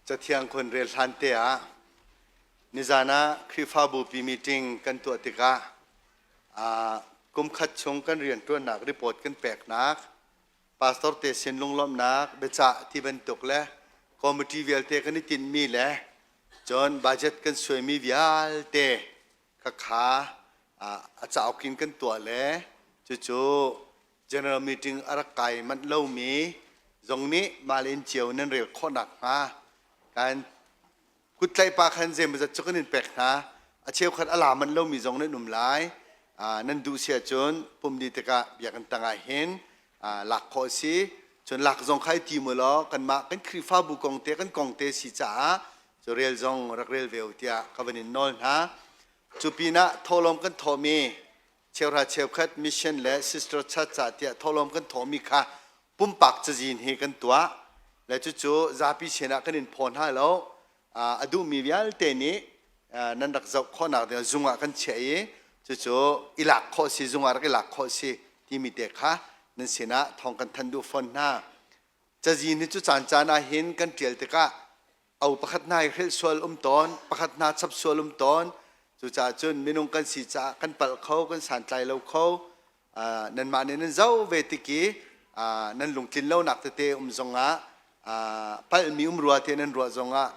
Cathiang khun rel hlan te ah nizan ah Khrihfabu pi meeting kan tuah tikah kum khat chung kan rianṭuannak report kan peknak pastor te sin lunglawmhnak biacah ti bantuk le committee vialte kan i tinhmi le cun budget kan suaimi vialte khakha a cauk in kan tuah le cucu general meeting a rak kai manh lomi zong nih mah le inn cio nan rel khawh nakhnga kan kuttlaih pa khan zeimawzat cu kan in pek hna. A cheukhat a la manh lomi zong nan um lai. Nan duh si ahcun pum dih tikah biakinn tang ah hin lak khawh a si. Cun lak zong kha i tim u law kanmah kan Khrihfabu kong te kan kong te si caah cu rel zong rak rel ve u tiah ka van in nawl hna. Cu pinah thawhlawm kan thawhmi cheuhra cheukhat mission le sister church ca tiah thawhlawm kan thawhmi kha pumpak cazin hi kan tuah le cucu zapi sinah kan in phaw hna lo. A duhmi vialte nih nan rak zoh khawhnak ding zung ah kan chiah i cucu i lak khawh si, zung ah rak i lak khawh si timi te kha nan sinah thawng kan thanh duh fawn hna. Cazin hi cu caan caan ah hin kan ṭial tikah au pakhat hna i hrilh sual um tawn, pakhat hna chap sual um tawn. Cucaah cun minung kan si caah kan palh kho, kan santlai lo kho. Nanmah nih nan zoh ve tik i nan lungtlin lonak tete um zongah, palhmi um rua te nan ruah zongah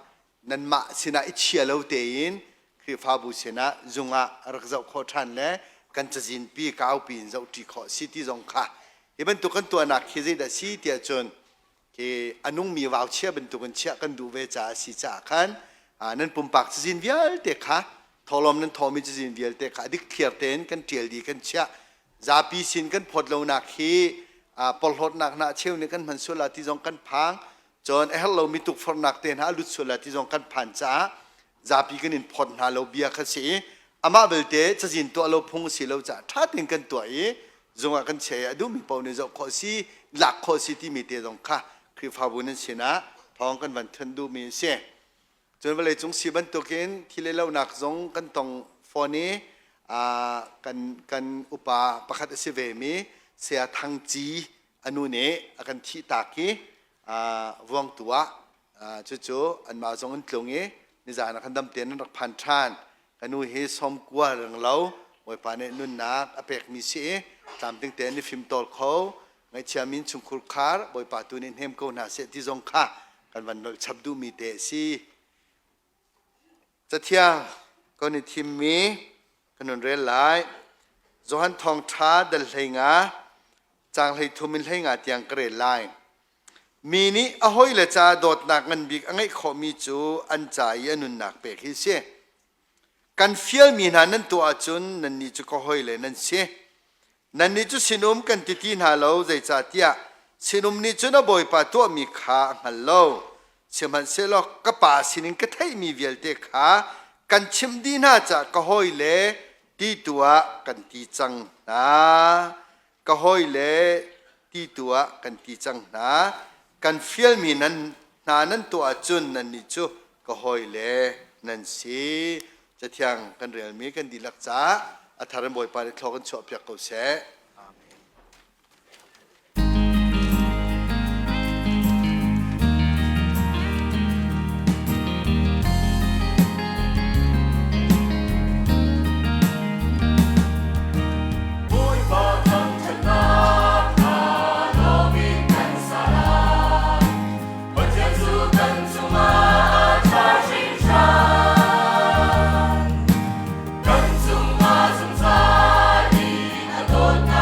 nanmah sinah i chia lo tein Khrihfabu sinah zung ah rak zoh khawh ṭhan le kan cazin pi kaupi in zohṭi khawh si ti zong kha hi bantuk kan tuahnak khi zeidah si tiah cun khi a nungmi vauchia bantukin chiah kan duh ve caah a si caah khan nan pumpak cazin vialte kha thawhlawm nan thawhmi cazin vialte kha a dikthliar tein kan ṭial dih kan chiah. Zapi sin kan phawt lonak hi porhlawtnak hna cheu nih kan hman sual la ti zong kan phang, cun a herh lomi tukforhnak te hna a lut sual la ti zong kan phan caah zapi kan in phawt hna lo bia kha si i amah belte cazin tuah lo phung si lo caah ṭha tein kan tuah i zung ah kan chia i a duhmi paoh nih zoh khawh si, lak khawh si timi te zong kha Khrihfabu nan sinah thawng kan van thanh duhmi a si. Cun vawleicung si bantukin thi le lonak zong kan tong fawn i kan kan upa pakhat a si vemi Saya Thang Ci a nu nih a kan thih tak i vuangtu ah cucu anmah zong an tlung i nizaan ah khan dam tein an rak phan ṭhan. Ka nu hi 90 reng lo Bawipa nih nunnak a pekmi si i tlamtling tein i fimtawl kho, ngaihchia min chungkhur khar Bawipa tu nih hnem ko hna seh ti zong kha kan van nolh chap duhmi te a si. Cathiang kan i thimmi kan hun rel lai. Johan Thawngṭha dal 15 caang 33 in 15 tiang ka rel lai. Mi nih a hawile ca dawtnak ngan bik a ngeih khawhmi cu an ca i a nunnak pek hi a si. Kan fialmi hna nan tuah ahcun nannih cu ka hawile nan si. Nannih cu sinum kan ti ti hna lo, zeicahtiah sinum nih cun a bawipa tuahmi kha a hngal lo. Sihmanhsehlaw ka pa sinin ka theihmi vialte kha kan chimh dih hna caah ka hawile ti tu ah kan ti cang hna. Ka hawile ti tu ah kan ti cang hna. Kan fialmi nan hna nan tuah ahcun nannih cu ka hawile nan si. Cathiang kan relmi kan dihlak caah a thar in Bawipa nih thlaw kan chuahpiak ko seh. Amen. Bawipa thangṭhatnak hla lawm in kan sa lai. Pathian cu kan cungah a ṭha hringhran. Kan cungah zungzal in a dawtnak.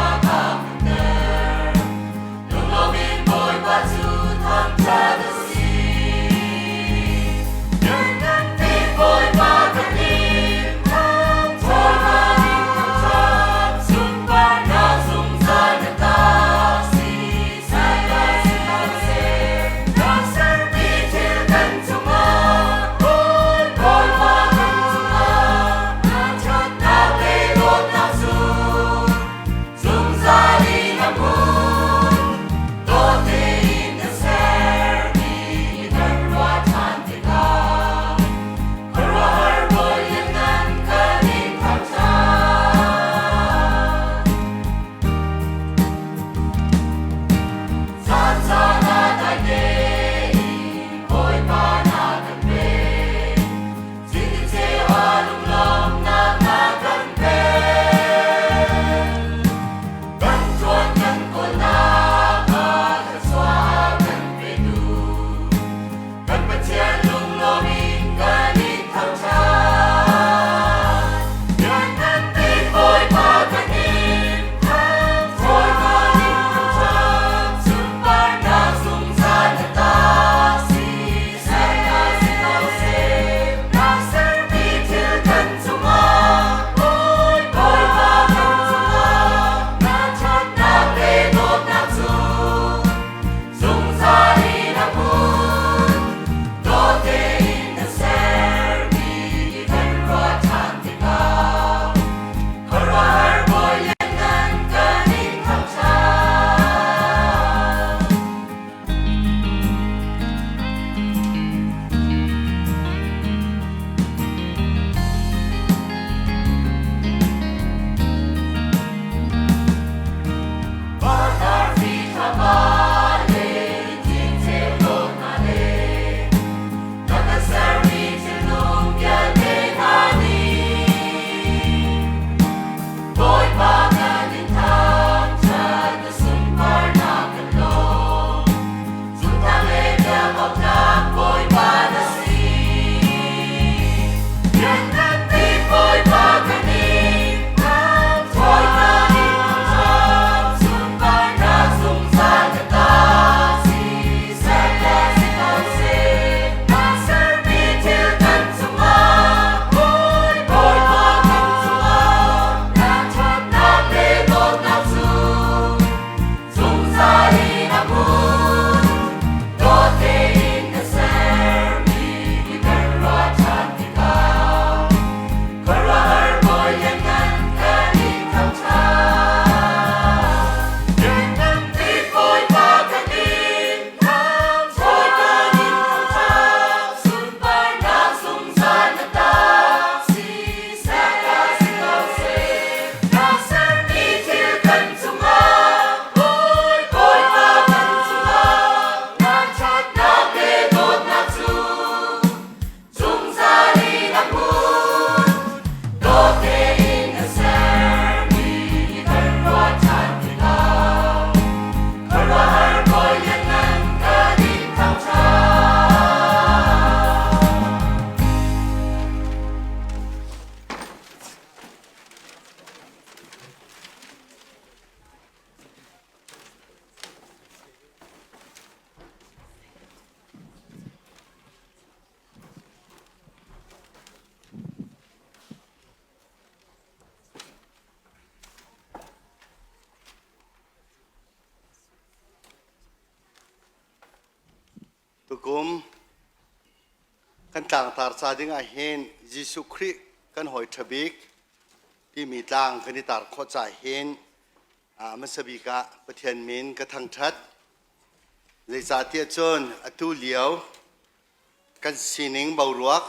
Tukum kan tlangtar ca ding ah hin Jesuh Khrih kan hawi ṭha bik timi tlang kan i tar khawh ca hin hmasa bik ah Pathian min ka thangṭhat. Zeicahtiah cun atu lio kan sining boruak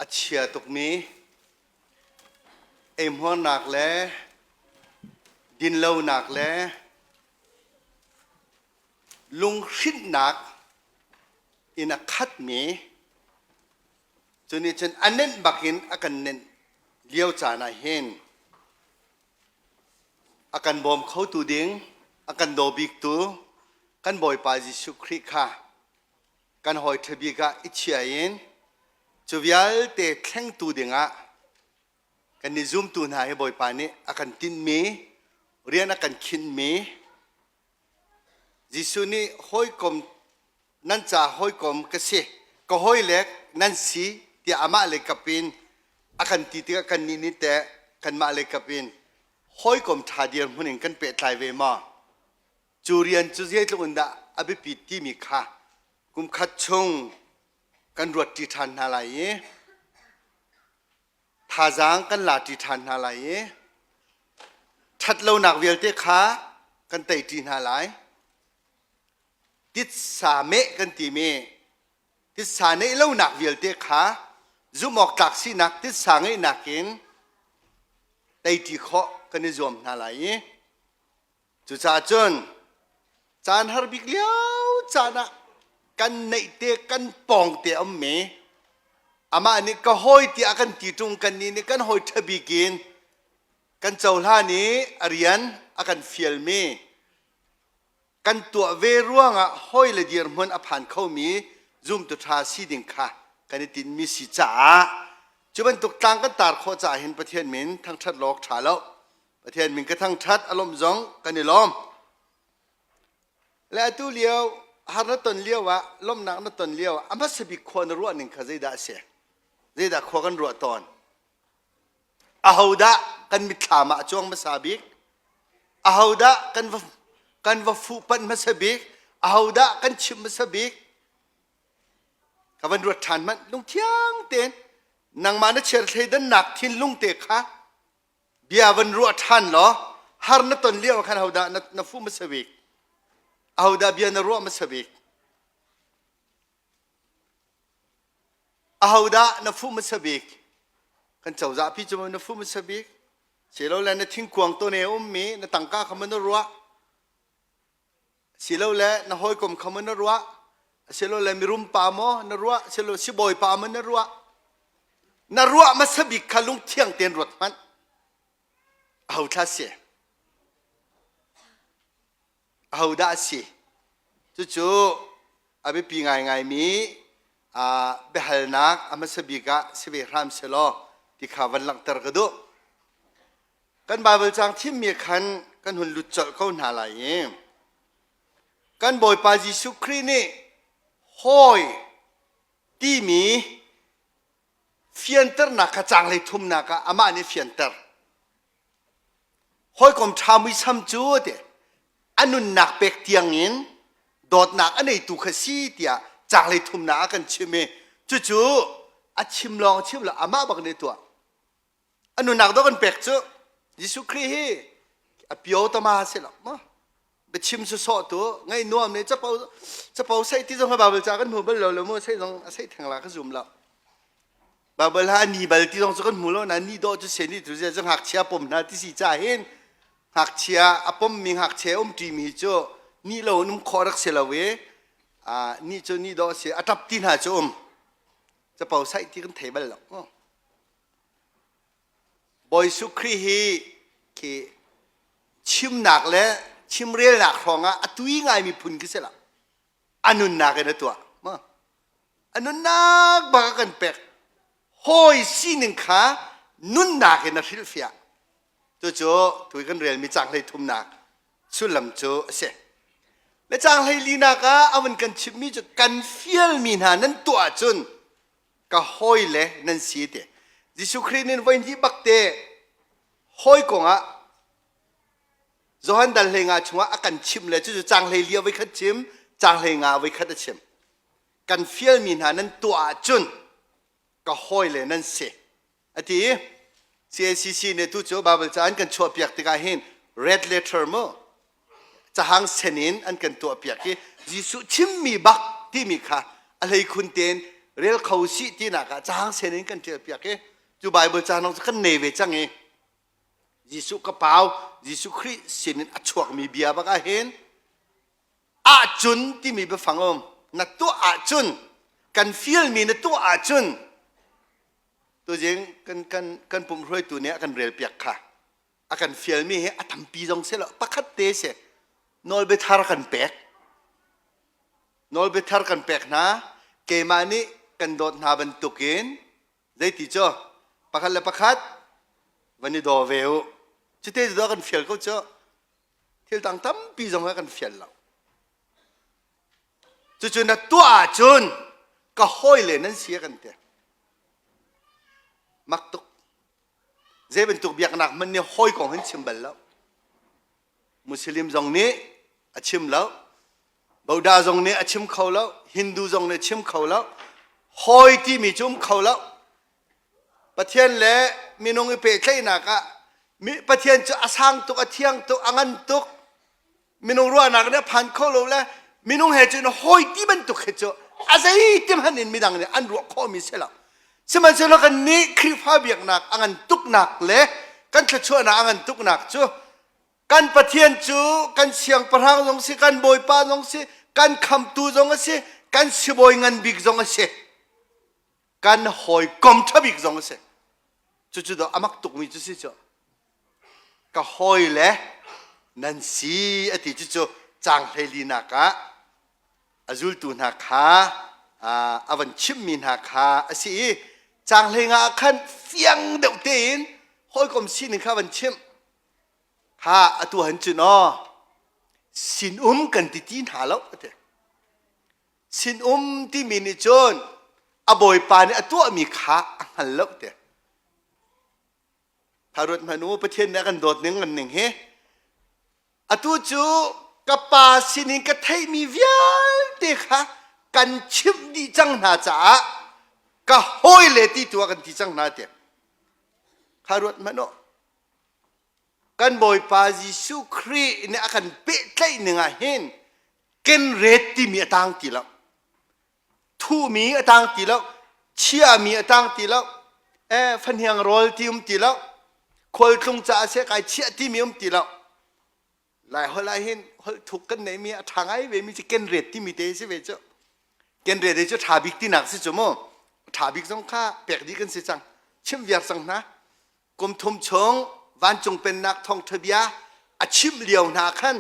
a chia tukmi eihmuarnak le dinlonak le lunghrinhnak in a khatmi cu nih cun a nenh bakin a kan nenh lio caan ah hin a kan bawm khotu ding a kan daw biktu kan Bawipa Jesuh Khrih kha kan hawi ṭha bik ah i chia in cu vialte thlengtu dingah kan i zumtu hna hi Bawipa nih a kan tinhmi rian a kan khinhmi Jesuh nih hawikom nan ca hawikom ka si, ka hawile nan si tiah amah le kap in a kan ti tikah kannih nih teh kanmah le kap in hawikom ṭha dirhmun in kan pehtlai ve maw? Cu rian cu zeitluk in dah a biapit timi kha kum khat chung kan ruatṭi ṭhan hna lai i thazaang kan la ṭi ṭhan hna lai i ṭhatlonak vialte kha kan tei ṭi hna lai. Titsa meh kan timi titsa neih lonak vialte kha zumh awk tlak sinak titsa ngeihnak in tei ṭi khawh kan i zuam hna lai i Cucaah cun caan har bik lio caan ah kan neih te kan pawng te a ummi amah nih ka hawi tiah a kan ti ṭung kannih nih kan hawi ṭha bik in kan cohlan i a rian a kan fialmi kan tuah ve ruangah hawi le dirhmun a phan khomi zumtu ṭha si ding kha kan i tinhmi si caah cu bantuk tlang kan tar khawh caah hin Pathian min thangṭhat lawk ṭha lo. Pathian min ka thangṭhat a lawmh zong kan i lawm. Le atu lio har na ton lio ah lawmhnak na ton lio ah a hmasa bik khua na ruah ning kha zeidah a si? Zeidah khua kan ruah tawn? Ahodah kan mitthlam ah a cuang hmasa bik? Ahodah kan va kan va fuhpanh hmasa bik? Ahodah kan chimh hmasa bik? Ka van ruat ṭhan hmanh lungthiang tein nangmah na chiar thleidannak thinlung te kha Bia van ruah ṭhan law har na ton lio ah khan hodah na, na fuh hmasa bik? Ahodah bia na ruah hmasa bik? Ahodah na fuh hmasa bik? Kan cozah pi cu na fuh hmasa bik? Silole na thingkuang tawne a ummi na tangka kha maw na ruah? Silole na hawikom kha maw na ruah? Silole mirum pa maw na ruah? Silole sibawi pa maw na ruah? Na ruah hmasa bik kha lungthiang tein ruat hmanh. Aho thla si? Aho dah a si? Cucu a biapi ngaingaimi biahalnak a hmasa bik ah si ve hram selaw ti kha van langhter ka duh. Kan Baibal caang thimmi khan kan hun lut colh ko hna lai i kan Bawipa Jesuh Khrih nih hawi timi fianternak kha caang hlei thumnak ah amah nih fianter. Hawikom ṭha muisam cu ti a nunnak pek tiangin dawtnak a neitu kha si tiah caang hlei thumnak ah kan chim i cucu a chim lawng chim lo amah bak nih tuah. A nunnak dawh kan pek cu Jesuh Khrih hi a pio tama si lo ma biachim sawsawh tu ngaih nuam ne capo capo sei ti zong Bible ca kan hmu bal lo lo mu sei zong a sei theng la ka zum lo Bible ha ni bal ti zong cu kan hmu lo na ni dawh cu se ni tu zia cu ngakchia pom hna ti si ca hin ngakchia a pom mi ngakchia um ṭi mi cu ni lo in um khawh rak si lo i ni cu ni dawh si a ṭap ti hna cu um capo sai ti kan thei bal lo Bawi Jesuh Khrih hi khi chimnak le chimrelnak hrawngah a tui ngaimi phun khi si lo. A nunnak in a tuah. A nunnak bak a kan pek. Hawi sining kha nunnak in a hrilhfiah. Cucu tui kan relmi caang hlei thumnak sullam cu a si. Le caang hlei linak ah a vun kan chimmi cu kan fialmi hna nan tuah ahcun ka hawile nan si ti. Jesuh Khrih nih voi hnih bak te hawi kongah Johan dal hlei nga chungah a kan chimh le cucu caang hlei li a voi khat chim. Caang 15 voikhat a chim. Kan fialmi hna nan tuah ahcun ka hawile nan si. A ti i CACC nih tu cu Bible ca an kan chuahpiak tikah hin red letter mu cahang sen in an kan tuahpiak i Jesuh chimmi bak timi kha a hleikhun tein rel kho sih tinak ah cahang sen in kan ṭialpiak i cu Bible ca cu kan nei ve cang i Jesuh ka pau Jesuh Khrih sinin a chuakmi bia bak ah hin ahcun timi biafang um na tuah ahcun kan fialmi na tuah ahcun tuzing kan kan kan pum hruaitu nih a kan relpiak kha a kan fialmi hi a tampi zong si lo pakhat te si nawlbia thar kan pek nawlbia thar kan pek hna keimah nih kan dawt hna bantukin zeiti cu pakhat le pakhat van i daw ve u cute cu kan fial ko cu thil dang tampi zong a kan fial lo cucu na tuah ahcun ka hawile nan si a kan ti mak tuk zei bantuk biaknak hmanh nih hawi kong hin chim bal lo Muslim zong nih a chim lo Buddha zong nih a chim kho lo Hindu zong nih a chim kho lo hawi timi cu um kho lo Pathian le minung i pehtlaihnak ah Pathian cu a sang tuk, a thiang tuk, a ngan tuk. Minung ruahnak nih a phan kho lo le minung he cun hawi ti bantuk he cu a zeiti hmanh in midang nih an ruah khawhmi si lo. Sihmanhsehlaw kan nih Khrihfa biaknak a ngan tuknak le kan thluachuahnak a ngan tuknak cu kan Pathian cu kan siangpahrang zong si, kan bawipa zong si, kan khamtu zong a si, kan sibawi ngan bik zong a si. Kan hawikom ṭha bik zong a si. Cucu dah a mak tukmi cu si cu. Ka hawi le nan si a ti cucu caang hleilinak ah a zultu hna kha a van chimhmi hna kha a si i caang hleinga ah khan fiang deuh tein hawikom sining kha van chimh. Kha atu han cun aw sinum kan ti ti hna lo a ti. Sinum timi nih cun a bawipa nih a tuahmi kha a hngal lo te. Tha ruat hmanh u Pathian nih a kan dawt ning kan ning hi. Atu cu ka pa sinin ka theihmi vialte kha kan chimh dih cang hna caah ka hawile ti tu ah kan ti cang hna te. Kha ruat hmanh u. Kan Bawipa Jesuh Khrih nih a kan pehtlaih ning ah hin kenret timi a tang ti lo thuhmi a tang ti lo chiami a tang ti lo eh fahniang rawl ti um ti lo khualtlung caah seh kai chiah timi um ti lo lai holh ah hin holh thuk kan neihmi a ṭha ngai ve mi cu kenret timi te si ve cu kenret cu ṭha bik tinak si cu mu ṭha bik zong kha pek dih kan si cang chim viar cang hna Kum thum chung vancung pennak thawngṭha bia a chimh lio hna khan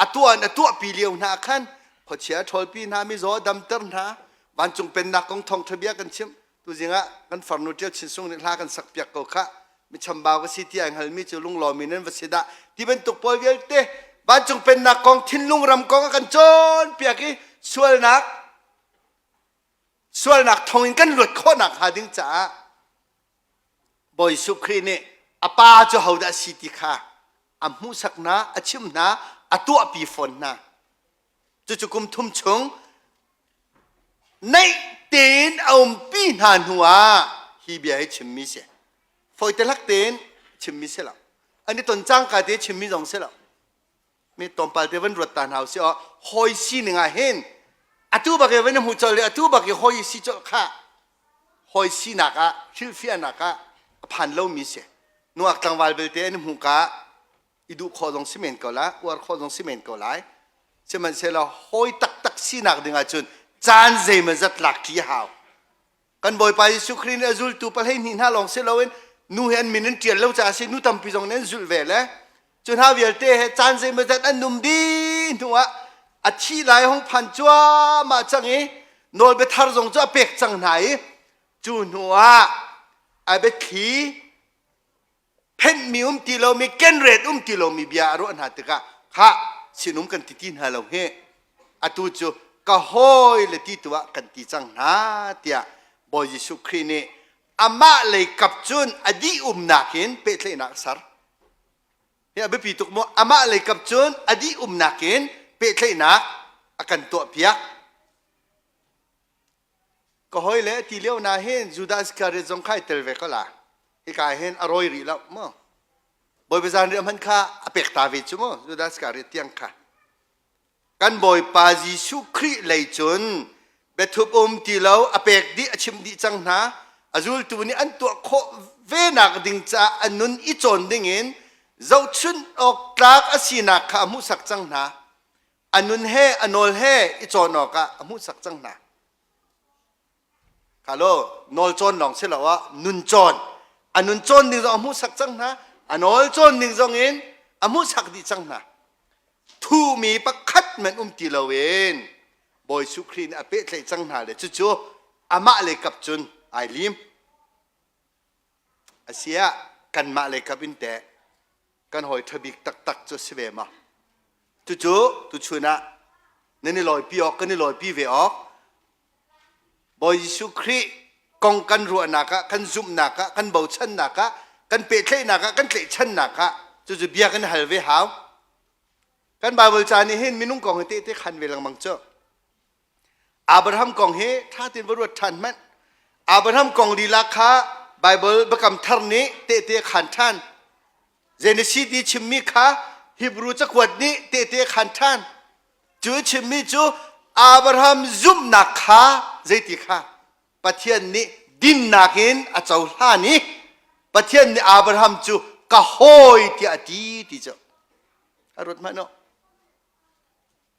a tuah in a tuahpi lio hna khan khuachia ṭhawlpi hna mizaw damter hna vancung pennak kong thawngṭha bia kan chimh tuzing ah kan farnu ṭial chin sung nih hla kan sak piak ko khah michambau ka si ti ai hngalmi cu lunglawmi nan va si dah ti bantuk pawl vialte vancung pennak kong thinlung ram kong a kan cawnpiak i sualnak sualnak thongin kan luat khawhnak hnga ding caah Bawi Jesuh Khrih nih a pa cu hodah a si ti kha a hmuhsak hna, a chimh hna, a tuahpi fawn hna. Cucu kum thum chung naih tein a umpi hna hnu ah hi bia hi chimmi si. Fawite hlak tein chimmi si lo. An i ton cangka te chimmi zong si lo. Mi tlawmpal te van ruat ta hna usih aw hawi sining ah hin atu bak i van hmu colh i atu bak i hawi si colh kha hawi sinak ah hrilhfiahnak ah a phan lomi si nuak tlangval belte an hmu ka i duh khawh zong si men ko la uar khawh zong si men ko lai sihmanhsehlaw hawi taktak sinak ding ahcun caan zeimaw zat lak ṭi a hau Kan Bawipa Jesuh Khrih nih a zultu 12 hna lawng si loin nu hi an min an ṭial lo caah si nu tampi zong nih an zulh ve le cu hna vialte he caan zeimawzat an num dih hnuah a thi lai hong phan cuahmah cang i nawlbia thar zong cu a pek cang hna i cu hnuah a biathli phenhmi um ti lomi kenret um ti lomi bia a ruah hna tikah khah sinum kan ti ti hna lo hi atu cu ka hawi le ti tu ah kan ti cang hna tiah Bawi Jesuh Khrih nih amah lei kap cun a dih umnak in pehtlaihnak a ser hi a biapi tuk mu amah lei kap cun a dih umnak in pehtlaihnak. a kan tuahpiak. Ka hoi le ti lio na hin Judas Iscariot zong kha ai tel ve ko la. Hika hin a rawi rih lo mu. Bawipa zan riah hmanh kha a pek ta ve cu mu Judas Iscariot tiang kha. Kan Bawipa Jesuh Khrih lei cun biathup um ti lo a pek dih a chim dih cang hna. A zultu nih an tuah khawh venak ding caah a nun i cawn dingin zohchunh awk tlak a sinak kha a hmuhsak cang hna. A nun he a nawl he i cawn awkah a hmuhsak cang hna. Kha nawl cawn lawng si lo ah nun cawn. A nun cawn ding zong a hmuhsak cang hna. A nawl cawn ding zong in a hmuhsak dih cang hna. Thumi pakhat men um ti loin Bawi Jesuh Khrih nih a pehtlaih cang hna le cucu amah le kap cun ai lim. Asiah kanmah le kap in teh kan hawi ṭhabik taktak cu si ve ma? Cucu tuchun ah nan i lawipi awk kan i lawipi ve awk Bawi Jesuh Khrih kong kan ruahnak ah, kan zumhnak ah, kan bochannak ah, kan pehtlaihnak ah, kan tlaihchannak ah cucu bia kan hal ve hau. Kan Bible ca nih hin minung kong hi tehte khan ve lengmang cu. Abraham kong hi ṭha tein va ruat ṭhan hmanh. Abraham kong lila kha Bible biakam thar nih tehte khan ṭhan. Genesis ti chimmi kha Hebrew cakuat nih tehte khan ṭhan. Cu chimmi cu Abraham zumhnak kha zeiti kha Pathian nih dinnak in a cohlan i Pathian nih Abraham cu ka hawi tiah a ti ti cu a ruat hmanh u.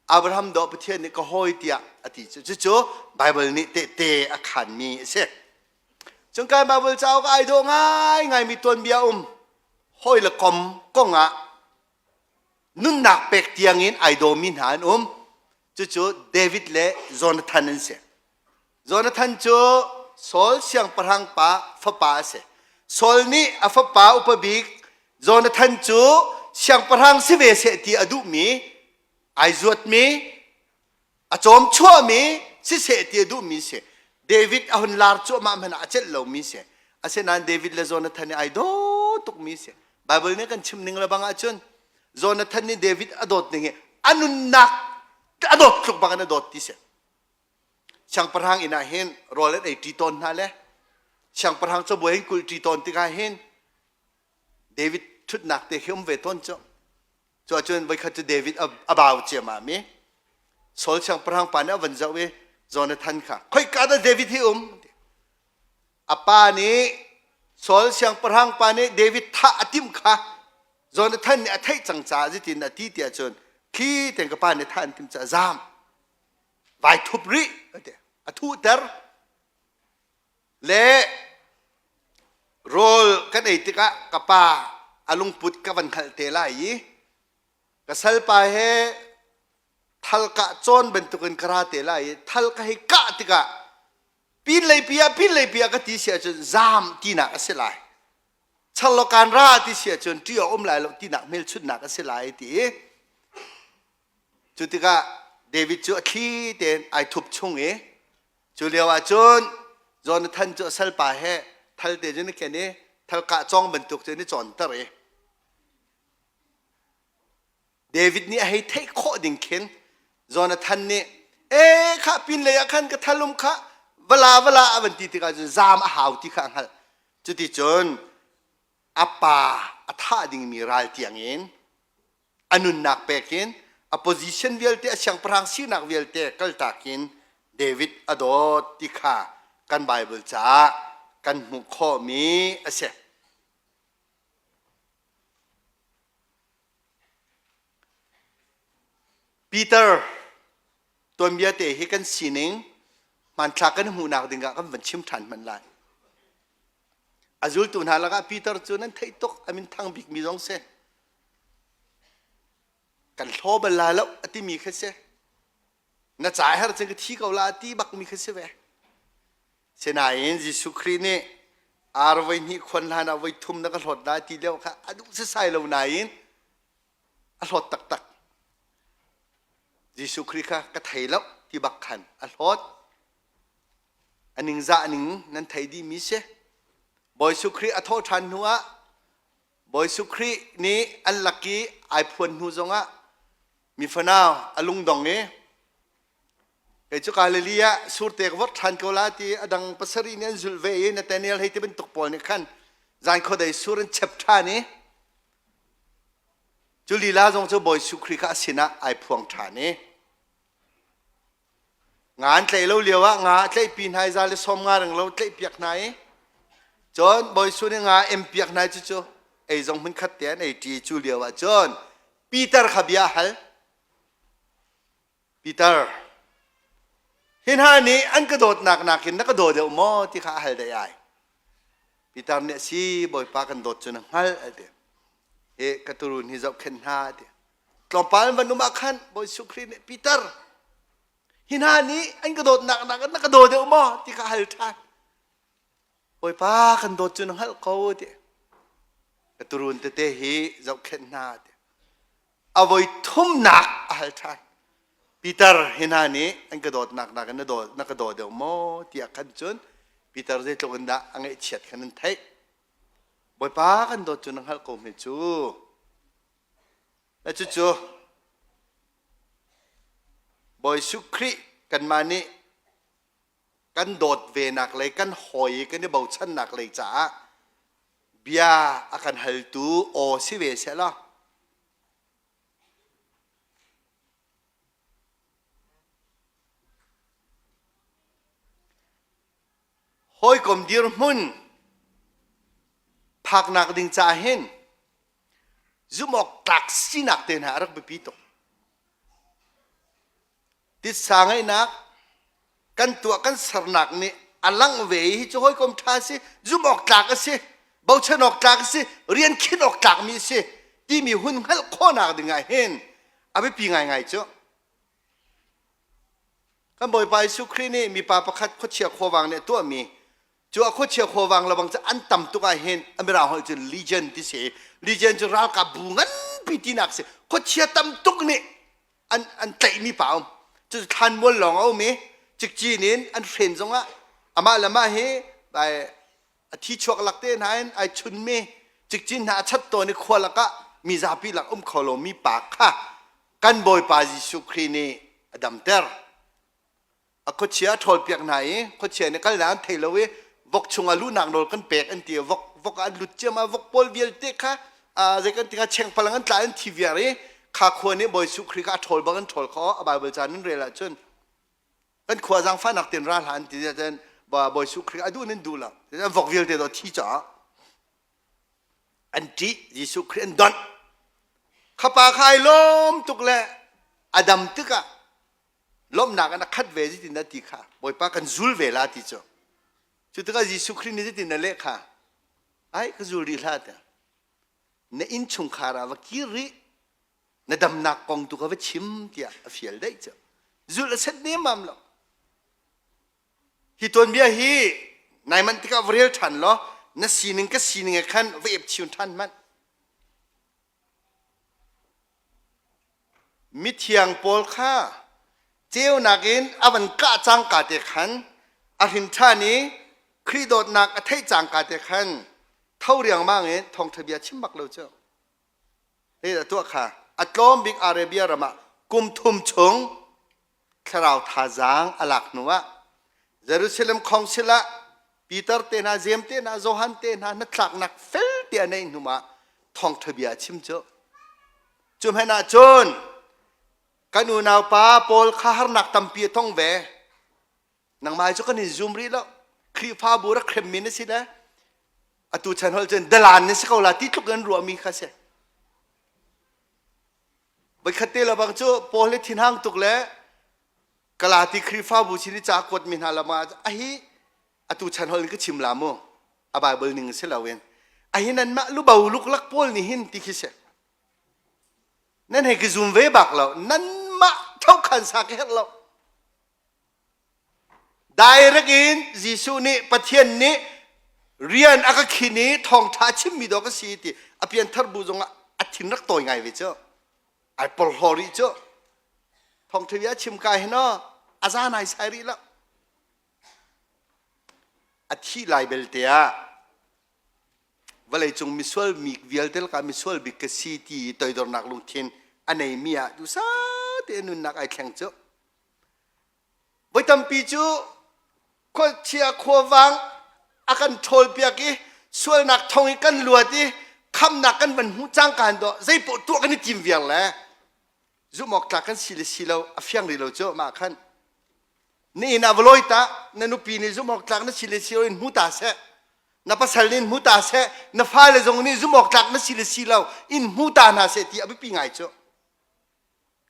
Abraham dawh Pathian nih ka hawi tiah a ti cu cucu Bible nih tehte a khanmi a si. Cun kai Bible cauk ai dawh ngaingaimi tuanbia um hawi le kom kong ah nunnak pek tiangin ai dawmi hna an um. Cucu David le Jonathan an si. Jonathan cu Saul siangpahrang pa fapa a si. Saul nih a fapa upa bik Jonathan cu siangpahrang si ve seh ti a duhmi, ai zuatmi, a cawm chuahmi siseh ti a duhmi si. David a hun lar cuahmah hmanh ah a celh lomi si. Asinain David le Jonathan nih ai daw tukmi si. Bible nih kan chim ning le bang ahcun Jonathan nih David a dawt ning hi a nunnak a dawt tluk bang in a dawt ti si. Siangpahrang inn ah hin rawl an ei ṭi tawn hna le siangpahrang cabuai in kulh ṭi tawn tikah hin David ṭhutnak te khi um ve tawn cu. Cu ahcun voikhat cu David a bau ciammam i Saul siangpahrang pa nih a van zoh i Jonathan kha khoika dah David hi um? A pa nih Saul siangpahrang pa nih David thah a timh kha Jonathan nih a theih cang caah zeitin a ti tiah cun khi ten ka pa nih thah an timh caah zaam vai thup rih a thuhter Le rawl kan ei tikah ka pa a lungput ka van hngalh te lai i ka salpa he thal kah cawn bantukin ka ra te lai i thal ka hei kah tikah pinlei pi ah pinlei pi ah ka ti si ahcun zaam tinak a si lai. Charlokan ra ti si ahcun ṭih a um lai lo tinak hmelchunhnak a si lai ti i cu tikah David cu a thli tein ai thup chung i Cu lio ah cun Jonathan cu a salpa he thal te cun a ken i thal kah cawng bantuk cun i cawnter i David nih a hei theih khawh ding khin Jonathan nih e kha pin lei ah khan ka thalum kha vala vala a van ti tikah cun zaam a hau ti kha a hngalh. Cuticun a pa a thah dingmi ral tiangin a nunnak pek in a position vialte a siangpahrang sinak vialte kaltak in David a dawt ti kha kan Bible caah kan hmuh khawhmi a si. Peter tuanbia te hi kan sining hmanthlak kan hmuhnak dingah kan van chim ṭhan hmanh lai. A zultu hna lakah Peter cu nan theih tuk a min thang bikmi zong si. Kan hlaw bal la lo a timi kha si. Na ca her cun ka thi ko la a ti bakmi kha si ve. Sinain Jesuh Khrih nih ar voi hnih khuan hlan ah voi thum na ka hlawt la ti lio kha a duh sasai lo nain a hlawt taktak. Jesuh Khrih kha ka thei lo ti bak khan a hlawt. A ningzah ning nan thei dihmi si. Bawi Jesuh Khrih a thawh ṭhan hnu ah Bawi Jesuh Khrih nih an lak i ai phuan hnu zongah mi fanau a lungdong i. Kei cu Galilee ah surte ka vorh ṭhan ko la ti a dang pasarih nih an zulh ve i Nathaniel hei ti bantuk pawl nih khan zan khuadei sur an chep ṭhan i cu lila zong cu Bawi Jesuh Khrih kha a sinah ai phuang ṭhan i nga an tlaih lo lio ah nga a tlaihpi hna i za le sawm nga ring lo tlaihpiak hna i cun Bawi Jesuh nih nga a empiak hna i cucu ei zong hmunkhat te an ei ṭi cu lio ah cun Peter kha bia a hal. Peter, hi hna nih an ka dawtnak nakin na ka daw deuh maw ti kha a hal deh ai. Peter nih a si, Bawipa kan dawt cu na hngalh a ti. Hi ka turun hi zohkhenh hna a ti. Tlawmpal an van um ah khan Bawi Jesuh Khrih nih Peter, hi hna nih an ka dawtnak nakin na ka daw deuh maw ti kha a hal ṭhan. Bawipa kan dawt cu na hngalh ko ti. Ka turun tete hi zohkhenh hna ti. A voi thumnak a hal ṭhan. Peter hi hna nih an ka dawtnak nakin na daw na ka daw deuh maw tiah khan cun Peter zeitluk in dah a ngaihchiat khan an theih. Bawipa kan dawt cu na hngalh ko hme cu. Na cucu Bawi Jesuh Khrih kanmah nih kan dawt venak le kan hawi i kan i bochannak lei caah bia a kan haltu aw si ve seh law hawikom dirhmun phaknak ding caah hin zumh awk tlak sinak te hna a rak biapi tuk. Titsa ngeihnak kan tuah kan sernak nih a langh ve i hi cu hawikom ṭha a si, zumh awk tlak a si, bochan awk tlak a si, rian khinh awk tlakmi a si timi hun hngalh khawhnak ding ah hin a biapi ngaingai cu. Kan Bawipa Jesuh Khrih nih mipa pakhat khuachia khuavang nih a tuahmi cu a khuachia khuavang lebang cu an tam tuk ah hin a mirang holh cun legion ti si legion cu ralkap bu nganpi tinak si khuachia tam tuk nih an an tlaihmi pa um cu thlanmual lawng a um i cikcin in an hren zongah amah le mah hi a thi chuak lak te hna in ai chunmi cikcin hna a chat tawn i khua lakah mi zapi lak um kho lomi pa kha kan Bawipa Jesuh Khrih nih a damter. A khuachia a ṭhawlpiak hna i khuachia nih kalnak an thei lo i vok chungah luhnak nawl kan pek an ti. Vok vok ah an lut ciammam. Vok pawl vialte kha zei kan ti kha chengpalang an tla an thi viar i kha khua nih Bawi Jesuh Khrih kha a ṭhawl bang an ṭhawl kho. A Baibal ca nan rel ahcun kan khua zaangfahnak tein ra hlah an ti ahcun Bawi Jesuh Khrih a duh nan duh lo. Vok vialte dawh thi caah an ṭih Jesuh Khrih an donh. Khapa kha ai lawm tuk le a dam tikah lawmhnak in a khat ve zeitin dah ti kha Bawipa kan zul ve la ti cu. Cu tikah Jesuh Khrih nih zeitin a leh kha ai ka zul rih hlah tiah na innchungkhar ah va kir rih na damnak kong tu kha va chim tiah a fial daih cu. Zulh a set nemam lo. Hi tuanbia hi nai manh tikah va rel ṭhan law na sining ka sining he khan va ep chiun ṭhan hmanh. Mithiang pawl kha ceunak in a van kah cangka te khan a hrin ṭhan i Khrih dawtnak a theih cangka te khan tho riangmang in thawngṭha bia chim bak lo cu. Hei tuah kha a tlawm bik Arabia ram ah kum thum chung thlarau thazaang a lak hnuah Jerusalem Council ah Peter te hna, Jeim te hna, Johan te hna hnatlaknak fel te a neih hnu ah thawngṭha bia a chim cu. Cu hmanh ah cun kan unaupa Paul kha harnak tampi a tong ve. Nangmah cu kan in zum rih lo. Khrihfabu rak hremmi na si le atu chan holh cun dalan na si ko la ti tluk in ruahmi kha si. Voikhat te lebang cu Paul hi thinhang tuk le Galati Khrihfabu sin i ca kuatmi hna lam ah a hi atu chan holh in ka chim la mu a Bible ning si loin a hi nanmah lubo luklak pawl nih hin ti khi si nan hei ka zum ve bak lo nanmah thokhan sa ka herh lo Direct in Jesuh nih Pathian nih rian a ka khin i thawngṭha a chimmi dawh ka si ti a pianthar bu zongah a thin rak tawi ngai ve cu. Ai porhlaw rih cu. Thawngṭha bia chim ka hin aw a za nai sai rih lo. A thih lai belte ah vawleicung misual mi vialte lakah misual bik ka si ti toidornak lungthin a neimi ah duhsah tein nunnak ai thleng cu. Voi tampi cu khuachia khuavang a kan ṭhawlpiak i sualnak thong i kan luat i khamnak kan van hmuh cangka in dawh zeipaoh tuah kan i tim viar le zumh awk tlak kan si le si lo a fiang rih lo cu mah khan na inn ah va lawi ta na nupi nih zumh awk tlak na si le si lo in hmu ta seh na pasal nih in hmu ta seh na fale zong nih zumh awk tlak na si le si lo in hmu ta hna seh ti a biapi ngai cu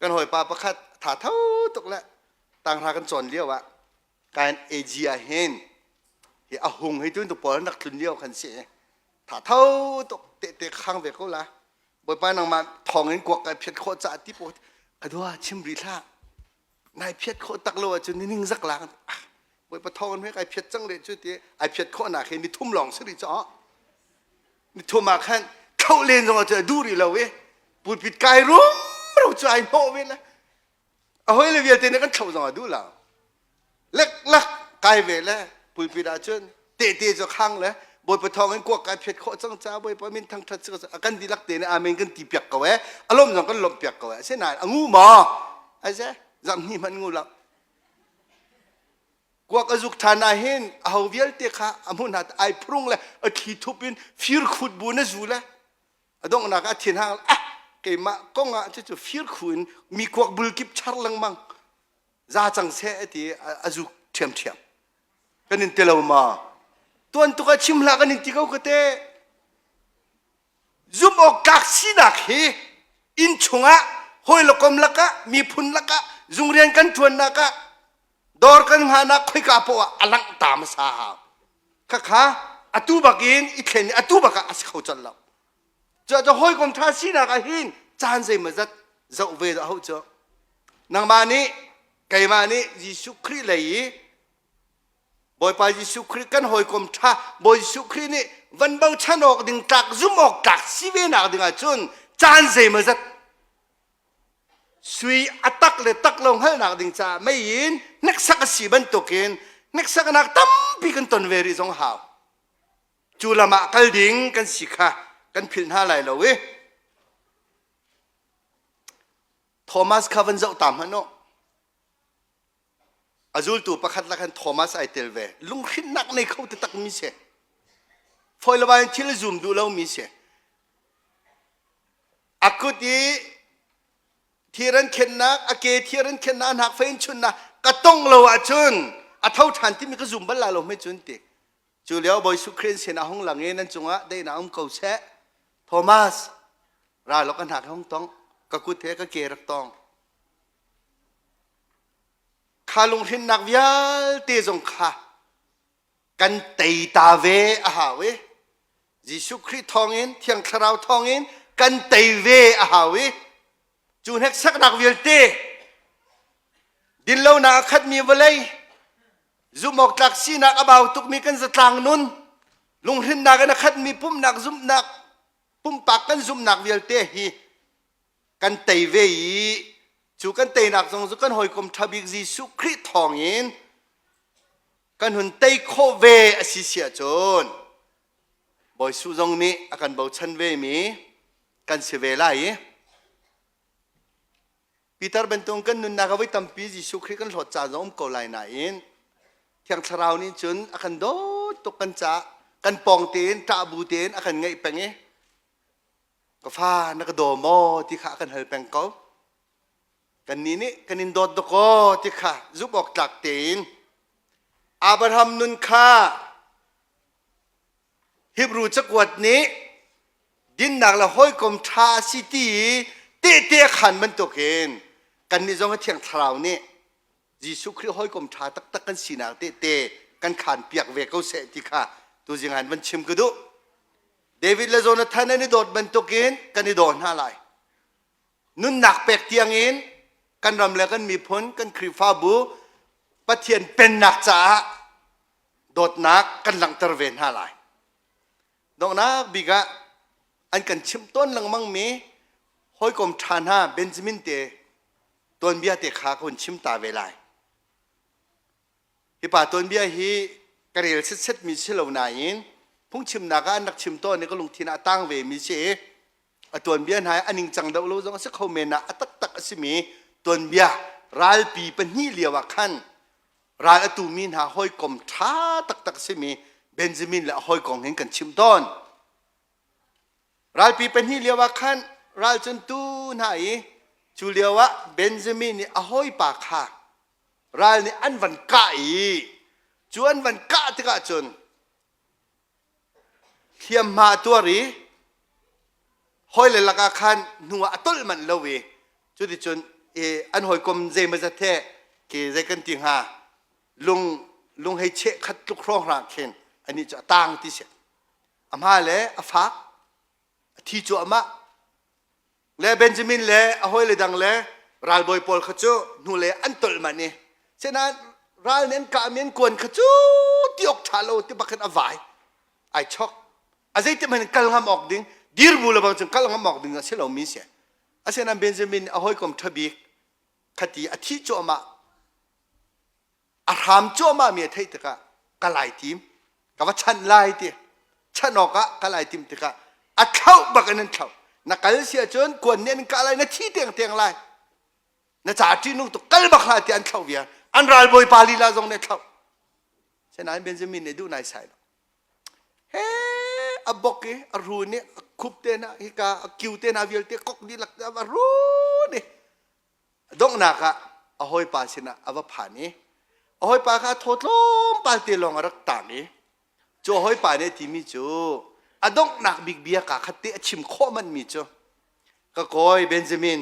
kan hawipa pakhat tha tho tuk le tanghra kan cawn lio ah kan AG ah hin hi a hung hei tun tu pawl an rak tlun lio khan si tha tho tuk te te khang ve ko la bawipa nangmah thong in kuak kai phiat khawh ca ti po adua chim ri hlah nai phiat khawh tak lo ahcun ni ning zak lang bawipa thong in kai phiat cang le cu ti ai phiat khawh nak hi ni thum lawng si rih caw ni thum ah khan tho len zong ah cu a duh rih lo i pulpit kai rum ro cu ai hnawh ve le a hoi le vialte nih kan thlo zong a duh lo lek lak kai ve le pulpit ah cun tehte cu khang le bawipa thawng in kuak kai phiat khawh cang ca bawipa min thangthat si a kan dihlak te nih amen kan ti piak ko e a lawm zong kan lawmh piak ko e asinain a ngu maw ai se zam hni hmanh ngu lo Kuak a zuk ṭhan ah hin aho vialte kha a hmuh hna ai phurung le a thli thup in firkhut bu na zu le a donghnak ah thinhang ah keimah kong ah cucu firkhu in mi kuak bul kip char lengmang za cang seh ti a zuk ṭhiamṭhiam kan in ti lo ma tuan tuk ah chim hlah kan in ti ko ka te Zumh awk tlak sinak hi inn chungah hawi le kom lakah miphun lakah zungrian kan ṭuannak ah dawr kan hngahnak khoika poah ah a langh ta hmasa hau. Khakha atu bakin i thlen i atu bak ah a si kho colh lo. Cuah hawikom ṭha sinak ah hin caan zeimawzat zoh ve dah hau cu. Nangmah nih keimah nih Jesuh Khrih lei i Bawipa Jesuh Khrih kan hawikom ṭha Bawi Jesuh Khrih nih van bochan awk ding tlak zumh awk tlak si ve nak ding ahcun caan zeimawzat sui a tak le tak lo hngalhnak ding caah mei in hneksak a si bantukin hneksaknak tampi kan ton ve rih zong hau. Cu lam ah kal ding kan si kha kan philh hna lai lo i Thomas kha van zoh ta hmanh u. A zultu pakhat lakhan Thomas ai tel ve. Lunghrinnak nei kho taktak mi si. Fawi le in thil zum duh lomi si. A kut i thir an khennak, a ke thir an khennak, a hnak fei in chunnak ka tong lo ahcun a tho ṭhan timi ka zum bal la lo hme cun ti. Cu lio Bawi Jesuh Khrih sin ah hung lang i nan cungah daihnak um ko seh. Thomas, ra law ka hnak hung tong, ka kut he ka ke rak tong. Kha lunghrinnak vialte zong kha kan tei ta ve a hau i Jesuh Khrih thawngin Thiang Thlarau thawngin kan tei ve a hau i cu hneksaknak vialte dinlonak a khatmi vawlei zumhawktlak sinak a bau tukmi kan zatlang nun lunghrinnak in a khatmi pumhnak zumhnak pumpak kan zumhnak vialte hi kan tei ve i cu kan teinak zong cu kan hawikom ṭha bik Jesuh Khrih thawngin kan hun tei khawh ve a si si ahcun Bawi Suh zong nih a kan bochan ve mi kan si ve lai i Peter bantuk kan nunnak ah voi tampi Jesuh Khrih kan hlawt caan zong um ko lai nain Thiang Thlarau nih cun a kan dawt tuk kan caah kan pawng tein ṭah bu tein a kan ngaih peng i Ka fa na ka daw maw ti kha a kan hal peng ko. Kannih nih kan in dawt dakaw ti kha zumh awk tlak tein Abraham nun kha Hebrew cakuat nih dinnak le hawikom ṭha a si ti i tehte a khaan bantukin kannih zong a Thiang Thlarau nih Jesuh Khrih hawikom ṭha taktak kan sinak tehte kan khaan piak ve ko seh ti kha tuzing ah van chim ka duh. David le Jonathan an i dawt bantukin kan i daw hna lai. Nunnak pek tiangin kan ram le kan miphun, kan Khrihfabu Pathian pennak caah dawtnak kan langhter ve hna lai. Donghnak bik ah an kan chimh tawn lengmang mi hawikom ṭha hna Benjamin te tuanbia te kha ka hun chim ta ve lai. Hi pa tuanbia hi ka rel setsetmi si lo nain phungchimnak ah an rak chim tawn i ka lungthin ah a tang ve mi si i a tuanbia hna hi a ningcang deuh lo zong a si kho men ah a taktak a simi tuanbia ralpi pahnih lio ah khan. Ral a tumi hna hawikom ṭha taktak simi Benjamin le a hawikom hin kan chimh tawn. Ralpi pahnih lio ah khan ral cun tu hna i cu lio ah Benjamin nih a hawipa kha ral nih an van kah i cu an van kah tikah cun hliamhma a tuar i hawile lakah khan hnu ah a tolh manh lo i cuticun an hawikom zeimawzat he ke zei kan ti hnga lung lung hei cheh khat tluk hrawnghrang khin anih cu a tang ti si. A hma le a fak, a thi cuahmah. Le Benjamin le a hawile dang le ralbawi pawl kha cu hnulei an tolh manh i sinain ral nih an kahmi an kuan kha cu ti awk ṭha lo ti bak in a vai ai chok. A zeitik hmanh in kal ngam awk ding dir bu le bang cun kal ngam awk ding a si lomi si. Asinain Benjamin a hawikom ṭha bik khati a thih cuahmah a hram cuahmah mi a theih tikah ka lai tim ka va chanh lai ti chanh awkah ka lai tim tikah a thlauh bak in an thlauh. Na kal si ahcun kuan nih an kah lai, na thi teng teng lai, na ca ṭihnung tuk, kal bak hlah tiah an thlauh viar. An ralbawi pa lila zong nih thlauh. Senain Benjamin nih duh nai sai lo. He a bok i a run i a khup te hna hika a kiu te hna vialte kok dihlak a run i Donghnak ah a hawipa sinah a va phan i a hawipa kha thaw tlawmpal te lawng a rak tang i cu a hawipa nih a timi cu a donghnak bik bia kaa khat te a chim khawh manhmi cu, "Ka kawi Benjamin,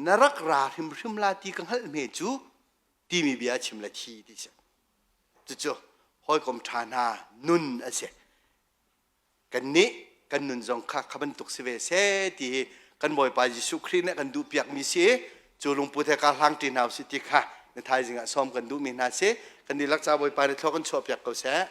na rak ra hrimhrim la ti ka hngalh hme cu," timi bia a chim le thi ti si. Cucu hawikom ṭha hna nun a si. Kannih kan nun zong kha kha bantuk si ve seh ti hi kan Bawipa Jesuh Khrih nih kan duhpiakmi si. Cu lungput he kaa hlang ṭi hna usih ti kha na thaizing ah sawm kan duhmi hna si. Kan dihlak ca Bawipa nih thlua kan chuahpiak ko seh.